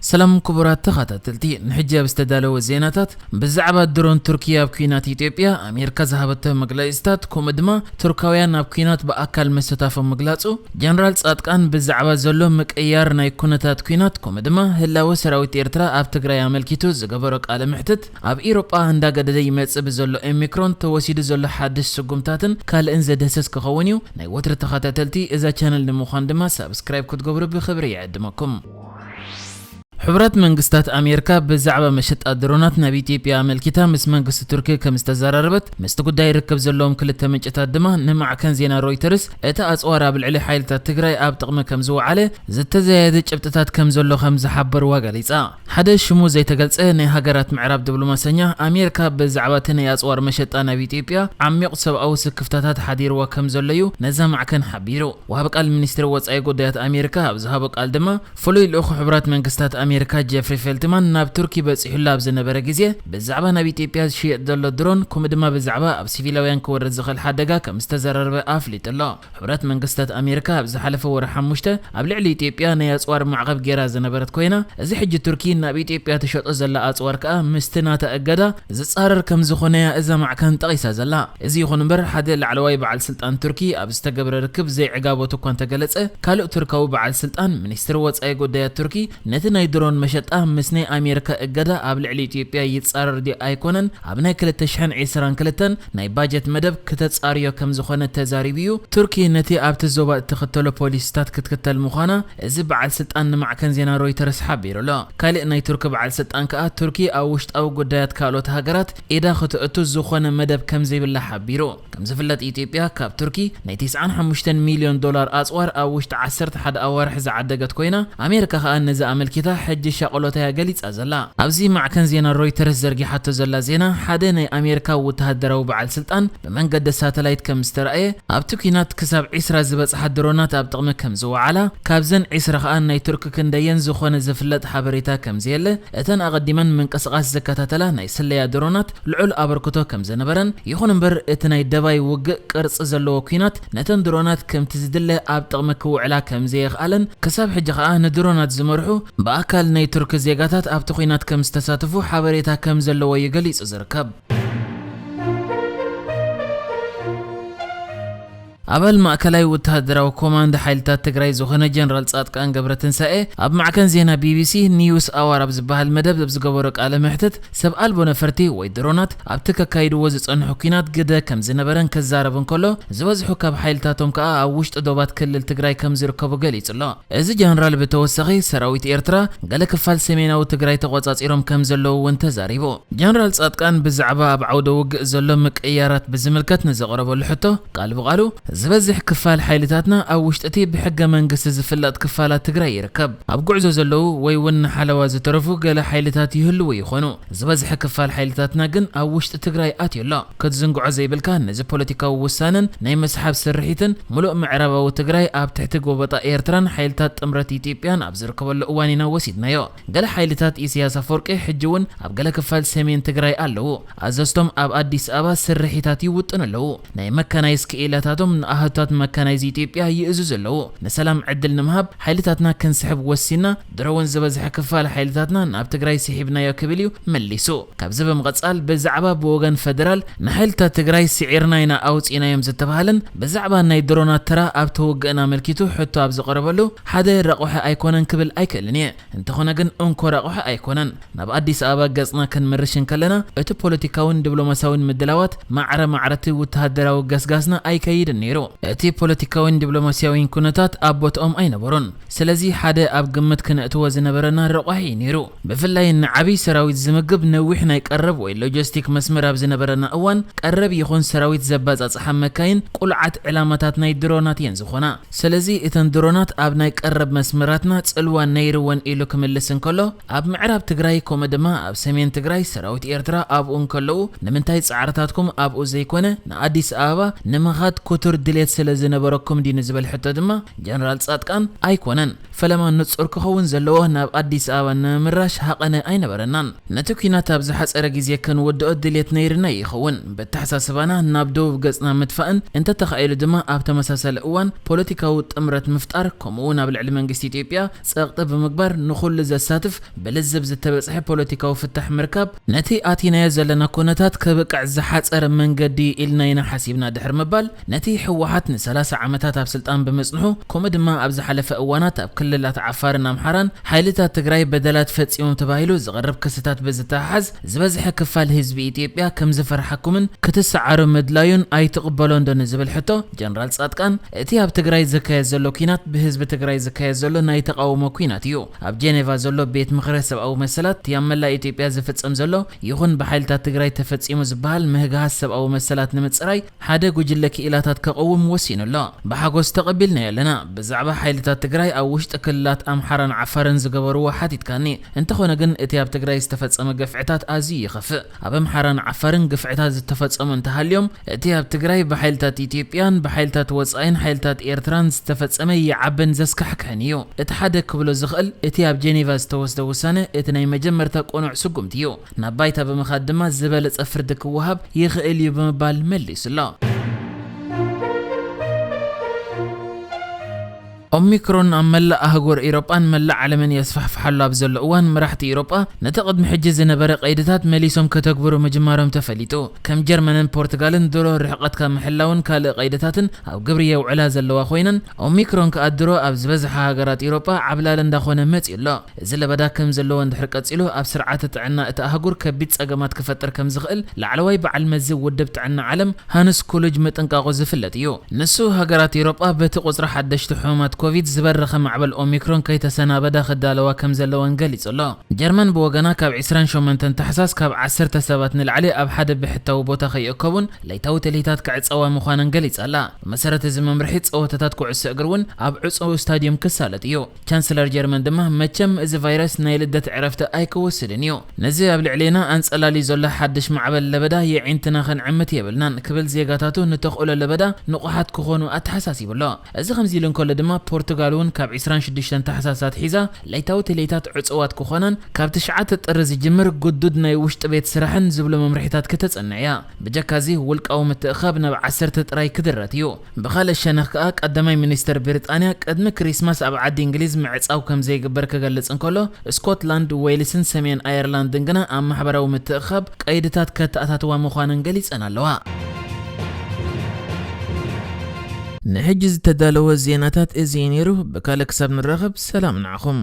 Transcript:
ሰላም ክቡራት ተኸታተልቲ፣ ንሕጂ ኣብ ዝተዳለወ ዜናታት፣ ብዛዕባ ድሮን ቱርኪ ኣብ ኲናት ኢትዮጵያ ኣሜሪካ ዝሃበቶ መግለጺታት፣ ከምኡ ድማ ቱርካውያን ኣብ ኲናት ብኣካል ምስታፎም ምግላጹ፣ ጀነራል ጻድቃን ብዛዕባ ዘሎ ምቅያር ናይ ኩነታት ኲናት፣ ከምኡ ድማ ህላወ ሰራዊት ኤርትራ ኣብ ትግራይ ኣመልኪቱ ዝገበሮ ቃለ መሕትት፣ ኣብ ኢሮጳ እንዳገደደ ይመጽእ ብዘሎ ኦሚክሮን ተወሲዱ ዘሎ ሓድሽ ስጉምታትን ካልእን ዘድህስስ ክኸውን እዩ። ናይ ወትሪ ተኸታተልቲ እዛ ቻነል ንምዃን ድማ ሳብስክራይብ ክትገብሩ ብኽብሪ ይዕድመኩም። ሕቡራት መንግስታት ኣሜሪካ ብዛዕባ መሸጣ ድሮናት ናብ ኢትዮጵያ ኣመልኪታ ምስ መንግስቲ ቱርኪ ከም ዝተዘራረበት ምስቲ ጉዳይ ርክብ ዘለዎም ክልተ ምንጭታት ድማ ንማዕከን ዜና ሮይተርስ፣ እቲ ኣጽዋር ኣብ ልዕሊ ሓይልታት ትግራይ ኣብ ጥቕሚ ከም ዝወዓለ ዝተዘያየደ ጭብጥታት ከም ዘሎ ከም ዝሓበርዋ ገሊጻ። ሓደ ሽሙ ዘይተገልጸ ናይ ሃገራት ምዕራብ ዲፕሎማሰኛ፣ ኣሜሪካ ብዛዕባ እቲ ናይ ኣጽዋር መሸጣ ናብ ኢትዮጵያ ዓሚቕ ሰብኣዊ ስክፍታታት ሓዲርዋ ከም ዘሎ እዩ ነዛ ማዕከን ሓቢሩ። ወሃቢ ቃል ሚኒስትሪ ወጻኢ ጉዳያት ኣሜሪካ ኣብ ዝሃቦ ቃል ድማ፣ ፍሉይ ልኡኽ ሕቡራት መንግስታት ኣሜሪካ ጀፍሪ ፌልትማን ናብ ቱርኪ በጺሑላ ኣብ ዝነበረ ግዜ፣ ብዛዕባ ናብ ኢትዮጵያ ዝሽየጥ ዘሎ ድሮን፣ ከምኡ ድማ ብዛዕባ ኣብ ሲቪላውያን ክወርድ ዝኽእል ሓደጋ ከም ዝተዘራረበ ኣፍሊጡ ኣሎ። ሕቡራት መንግስታት ኣሜሪካ ኣብ ዝሓለፈ ወርሒ ሓሙሽተ ኣብ ልዕሊ ኢትዮጵያ ናይ ኣጽዋር ማዕቐብ ገይራ ዝነበረት ኮይና፣ እዚ ሕጂ ቱርኪ ናብ ኢትዮጵያ ትሸጦ ዘላ ኣጽዋር ከኣ ምስቲ ናታ እገዳ ዝጻረር ከም ዝኾነ እያ እዛ ማዕከን ጠቒሳ ዘላ። እዚ ይኹን እምበር፣ ሓደ ላዕለዋይ በዓል ስልጣን ቱርኪ ኣብ ዝተገብረ ርክብ ዘይዕጋቦት እኳ እንተገለጸ፣ ካልእ ቱርካዊ በዓል ስልጣን፣ ሚኒስትሪ ወጻኢ ጉዳያት ቱርኪ፣ ነቲ ናይ ድሮን መሸጣ ምስ ናይ ኣሜሪካ እገዳ ኣብ ልዕሊ ኢትዮጵያ ይጻረር ድዩ ኣይኮነን፣ ኣብ ናይ ክልተ ሽሕን ዕስራን ክልተን ናይ ባጀት መደብ ክተጻርዮ ከም ዝኾነ ተዛሪቡ እዩ። ቱርኪ ነቲ ኣብቲ ዞባ እትኽተሎ ፖሊሲታት ክትክተል ምዃና እዚ በዓል ስልጣን ንማዕከን ዜና ሮይተርስ ሓቢሩ ኣሎ። ካልእ ናይ ቱርኪ በዓል ስልጣን ከኣ፣ ቱርኪ ኣብ ውሽጣዊ ጉዳያት ካልኦት ሃገራት ኢዳ ክትእቱ ዝኾነ መደብ ከም ዘይብላ ሓቢሩ። ከም ዝፍለጥ፣ ኢትዮጵያ ካብ ቱርኪ ናይ ተስዓን ሓሙሽተን ሚልዮን ዶላር ኣጽዋር ኣብ ውሽጢ ዓሰርተ ሓደ ኣዋርሕ ዝዓደገት ኮይና፣ ኣሜሪካ ከኣ ነዚ ኣመልኪታ ሕጂ ሻቕሎታ እያ ገሊጻ ዘላ። ኣብዚ ማዕከን ዜና ሮይተርስ ዘርጊሓቶ ዘላ ዜና፣ ሓደ ናይ ኣሜሪካ ወተሃደራዊ በዓል ስልጣን ብመንገዲ ሳተላይት ከም ዝተራእየ፣ ኣብቲ ኲናት ክሳብ ዒስራ ዝበጽሓ ድሮናት ኣብ ጥቕሚ ከም ዝወዓላ፣ ካብዘን ዒስራ ከኣ ናይ ቱርኪ ክንደየን ዝኾነ ዝፍለጥ ሓበሬታ ከም ዘየለ፣ እተን ኣቐዲመን ምንቅስቓስ ዝከታተላ ናይ ስለያ ድሮናት ልዑል ኣበርክቶ ከም ዝነበረን፣ ይኹን እምበር እቲ ናይ ደባይ ውግእ ቅርጺ ዘለዎ ኲናት ነተን ድሮናት ከምቲ ዝድለ ኣብ ጥቕሚ ክውዕላ ከም ዘየኽኣለን፣ ክሳብ ሕጂ ከኣ ንድሮናት ዝመርሑ ብኣካል ናይ ቱርኪ ዜጋታት ኣብቲ ኲናት ከም ዝተሳተፉ ሓበሬታ ከም ዘለዎ እዩ ገሊጹ ዝርከብ። ኣባል ማእከላይ ወተሃደራዊ ኮማንድ ሓይልታት ትግራይ ዝኾነ ጀነራል ጻድቃን ገብረትንሳኤ ኣብ ማዕከን ዜና ቢቢሲ ኒውስ ኣዋር ኣብ ዝበሃል መደብ ኣብ ዝገበሮ ቃለ መሕትት፣ ሰብ ኣልቦ ነፈርቲ ወይ ድሮናት ኣብቲ ከካይድዎ ዝጸንሑ ኲናት ግደ ከም ዝነበረን ክዛረብ እንከሎ፣ ዝበዝሑ ካብ ሓይልታቶም ከኣ ኣብ ውሽጢ ዶባት ክልል ትግራይ ከም ዝርከቡ ገሊጹ ኣሎ። እዚ ጀነራል ብተወሳኺ፣ ሰራዊት ኤርትራ ገለ ክፋል ሰሜናዊ ትግራይ ተቖጻጺሮም ከም ዘለዉ እውን ተዛሪቡ። ጀነራል ጻድቃን ብዛዕባ ኣብ ዓውደ ውግእ ዘሎ ምቅይያራት ብዝምልከት ንዘቕረበሉ ሕቶ፣ ቃል ብቓሉ፣ ዝበዝሕ ክፋል ሓይልታትና ኣብ ውሽጢ እቲ ብሕገ መንግስቲ ዝፍለጥ ክፋላት ትግራይ ይርከብ። ኣብ ጉዕዞ ዘለዉ ወይ እውን ንሓለዋ ዝተረፉ ገለ ሓይልታት ይህልዉ ይኾኑ። ዝበዝሐ ክፋል ሓይልታትና ግን ኣብ ውሽጢ ትግራይ ኣትዩ ኣሎ። ክትዝንግዖ ዘይብልካ፣ ነዚ ፖለቲካዊ ውሳነን ናይ መስሓብ ስርሒትን፣ ምሉእ ምዕራባዊ ትግራይ ኣብ ትሕቲ ጎበጣ ኤርትራን ሓይልታት ጥምረት ኢትዮጵያን ኣብ ዝርከበሉ እዋን ኢና ወሲድናዮ። ገለ ሓይልታት ኢሳያስ ኣፈወርቂ ሕጂ እውን ኣብ ገለ ክፋል ሰሜን ትግራይ ኣለዉ። ኣዘዝቶም ኣብ ኣዲስ ኣበባ ስርሒታት ይውጥኑ ኣለዉ። ናይ መካናይዝ ክኢላታቶም ንኣሃዱታት መካናይዝ ኢትዮጵያ ይእዝዙ ኣለዉ። ንሰላም ዕድል ንምሃብ ሓይልታትና ክንስሕብ ወሲና፣ ድሮ እውን ዝበዝሐ ክፋል ሓይልታትና ናብ ትግራይ ስሒብናዮ ክብል እዩ መሊሱ። ካብዚ ብምቕጻል፣ ብዛዕባ ብወገን ፈደራል ንሓይልታት ትግራይ ስዒርና ኢና ኣውጺእናዮም ዝተባህለን ብዛዕባ ናይ ድሮናት ተራ ኣብቲ ውግእን ኣመልኪቱ ሕቶ ኣብ ዝቐረበሉ፣ ሓደ ረቑሒ ኣይኮነን ክብል ኣይክእልን እየ። እንተኾነ ግን እንኮ ረቑሒ ኣይኮነን። ናብ ኣዲስ ኣበባ ገጽና ክንምርሽ እንከለና፣ እቲ ፖለቲካውን ዲፕሎማስያውን ምድላዋት ማዕረ ማዕረቲ ወተሃደራዊ ገስጋስና ኣይከይድን ነይሩ። እቲ ፖለቲካውን ዲፕሎማስያውን ኩነታት ኣብ ቦትኦም ኣይነበሩን። ስለዚ ሓደ ኣብ ግምት ክነእትዎ ዝነበረና ረቋሒ እዩ ነይሩ። ብፍላይ ንዓብዪ ሰራዊት ዝምግብ ነዊሕ ናይ ቀረብ ወይ ሎጂስቲክ መስመር ኣብ ዝነበረና እዋን፣ ቀረብ ይኹን ሰራዊት ዘባጻጽሓ መካይን ቁሉዓት ዕላማታት ናይ ድሮናት እየን ዝኾና። ስለዚ እተን ድሮናት ኣብ ናይ ቀረብ መስመራትና ጽልዋ ነይርወን ኢሉ ክምልስ እንከሎ፣ ኣብ ምዕራብ ትግራይ ከምኡ ድማ ኣብ ሰሜን ትግራይ ሰራዊት ኤርትራ ኣብኡ እንከለዉ ንምንታይ ጻዕርታትኩም ኣብኡ ዘይኮነ ንኣዲስ ኣበባ ንምኻድ ክቱር ድሌት ስለ ዝነበረኩም ድዩ ንዝብል ሕቶ ድማ ጀነራል ጻድቃን ኣይኮነን። ፈለማ ንጹር ክኸውን ዘለዎ ናብ ኣዲስ ኣበባ ንምምራሽ ሃቐነ ኣይነበረናን። ነቲ ኲናት ኣብ ዝሓጸረ ግዜ ክንውድኦ ድሌት ነይርና ይኸውን። በተሓሳስባና ናብ ደቡብ ገጽና ምጥፋእን እንተተኻኢሉ ድማ ኣብ ተመሳሳሊ እዋን ፖለቲካዊ ጥምረት ምፍጣር ከምኡ እውን ኣብ ልዕሊ መንግስቲ ኢትዮጵያ ጸቕጢ ብምግባር ንኹሉ ዘሳትፍ ብልዝብ ዝተበጽሐ ፖለቲካዊ ፍታሕ ምርካብ ነቲ ኣቲናዮ ዘለና ኩነታት ከብቅዕ ዝሓጸረ መንገዲ ኢልና ኢና ሓሲብና ድሕሪ ምባል ነቲ ህወሓት ንሰላሳ ዓመታት ኣብ ስልጣን ብምጽንሑ ከምኡ ድማ ኣብ ዝሓለፈ እዋናት ኣብ ክልላት ዓፋርን ኣምሓራን ሓይልታት ትግራይ በደላት ፈጺሞም ተባሂሉ ዝቐርብ ክስታት ብዝተሓሓዝ ዝበዝሐ ክፋል ህዝቢ ኢትዮጵያ ከም ዝፈርሓኩምን ክትሰዓሩ ምድላዩን ኣይትቕበሎን ዶ ንዝብል ሕቶ ጀነራል ጻድቃን እቲ ኣብ ትግራይ ዝካየድ ዘሎ ኲናት ብህዝቢ ትግራይ ዝካየድ ዘሎ ናይ ተቓውሞ ኲናት እዩ። ኣብ ጄኔቫ ዘሎ ቤት ምኽሪ ሰብኣዊ መሰላት እቲ ኣብ መላእ ኢትዮጵያ ዝፍጸም ዘሎ ይኹን ብሓይልታት ትግራይ ተፈጺሙ ዝበሃል ምህግሃስ ሰብኣዊ መሰላት ንምጽራይ ሓደ ጉጅለ ክኢላታት ከቕውም ወሲኑ ኣሎ። ብሓጎስ ተቐቢልናዮ ኣለና። ብዛዕባ ሓይልታት ትግራይ ኣብ ውሽጢ ክልላት ኣምሓራን ዓፋርን ዝገበርዎ ሓቲትካኒ። እንተኾነ ግን እቲ ኣብ ትግራይ ዝተፈጸመ ግፍዕታት ኣዝዩ ይኸፍእ። ኣብ ኣምሓራን ዓፋርን ግፍዕታት ዝተፈጸሙ እንተሃልዮም እቲ ኣብ ትግራይ ብሓይልታት ኢትዮጵያን ብሓይልታት ወጻኢን ሓይልታት ኤርትራን ዝተፈጸመ ይዓብን ዘስካሕክሕን እዩ። እቲ ሓደ ክብሎ ዝኽእል እቲ ኣብ ጄኔቫ ዝተወስደ ውሳነ እቲ ናይ መጀመርታ ቅኑዕ ስጉምቲ እዩ። ናብ ባይታ ብምኻድ ድማ ዝበለጸ ፍርዲ ክወሃብ ይኽእል እዩ ብምባል መሊሱ ኣሎ። ኦሚክሮን ኣብ መላእ ኣህጉር ኢሮጳን መላእ ዓለምን የስፋሕፍሓሉ ኣብ ዘሎ እዋን መራሕቲ ኢሮጳ ነቲ ቅድሚ ሕጂ ዝነበረ ቀይድታት መሊሶም ከተግብሩ ምጅማሮም ተፈሊጡ። ከም ጀርመንን ፖርቱጋልን ድሮ ርሕቐትካ ምሕላውን ካልእ ቀይድታትን ኣብ ግብሪ የውዕላ ዘለዋ ኮይነን ኦሚክሮን ከኣ ድሮ ኣብ ዝበዝሓ ሃገራት ኢሮጳ ዓብላሊ እንዳኾነ መጺኡ ኣሎ። እዚ ለበዳ ከም ዘለዎ እንድሕር ቀጺሉ ኣብ ስርዓተ ጥዕና እቲ ኣህጉር ከቢድ ጸገማት ክፈጥር ከም ዝኽእል ላዕለዋይ በዓል መዚ ውድብ ጥዕና ዓለም ሃንስ ኩሉጅ ምጥንቃቑ ዝፍለጥ እዩ። ንሱ ሃገራት ኢሮጳ በቲ ቁጽሪ ሓደሽቲ ሕሙማት ኮቪድ ዝበረኸ ማዕበል ኦሚክሮን ከይተሰናበዳ ክዳለዋ ከም ዘለወን ገሊጹ ኣሎ። ጀርመን ብወገና ካብ ዕስራን ሸሞንተን ታሕሳስ ካብ ዓሰርተ ሰባት ንላዕሊ ኣብ ሓደ ብሕታዊ ቦታ ከይእከቡን ለይታዊ ትልሂታት ክዕጸዋ ምዃነን ገሊጻ ኣላ። ብመሰረት እዚ መምርሒ ጸወታታት ኩዕሶ እግሪ እውን ኣብ ዕጹው ስታድዮም ክሳለጥ እዩ። ቻንስለር ጀርመን ድማ መቸም እዚ ቫይረስ ናይ ልደት ዕረፍቲ ኣይክወስድን እዩ። ነዚ ኣብ ልዕሌና ኣንጸላልዩ ዘሎ ሓድሽ ማዕበል ለበዳ የዒንትና ከንዕምት የብልናን ክብል ዜጋታቱ ንተኽእሎ ለበዳ ንቑሓት ክኾኑ ኣተሓሳሲቡ ኣሎ። እዚ ከምዚ ኢሉ እንከሎ ድማ ፖርቱጋል እውን ካብ ዕስራን ሽዱሽተን ታሕሳስ ኣትሒዛ ለይታዊ ትልሂታት ዕጹዋት ክኾናን ካብ ትሽዓተ ጥሪ ዝጅምር ግዱድ ናይ ውሽጢ ቤት ስራሕን ዝብሉ መምርሒታት ክተጸንዕ እያ። ብጀካ እዚ ውልቃዊ ምትእኻብ ናብ ዓሰርተ ጥራይ ክድረት እዩ። ብኻልእ ሸነኽ ከኣ ቀዳማይ ሚኒስተር ብሪጣንያ ቅድሚ ክሪስማስ ኣብ ዓዲ እንግሊዝ ምዕጻው ከም ዘይግበር ክገልጽ እንከሎ ስኮትላንድ፣ ዌልስን ሰሜን ኣየርላንድን ግና ኣብ ማሕበራዊ ምትእኻብ ቀይድታት ከተኣታትዋ ምዃነን ገሊጸን ኣለዋ። ንሕጂ ዝተዳለወ ዜናታት እዚ እዩ ነይሩ። ብካልእ ክሳብ ንራኸብ ሰላም ንዓኹም።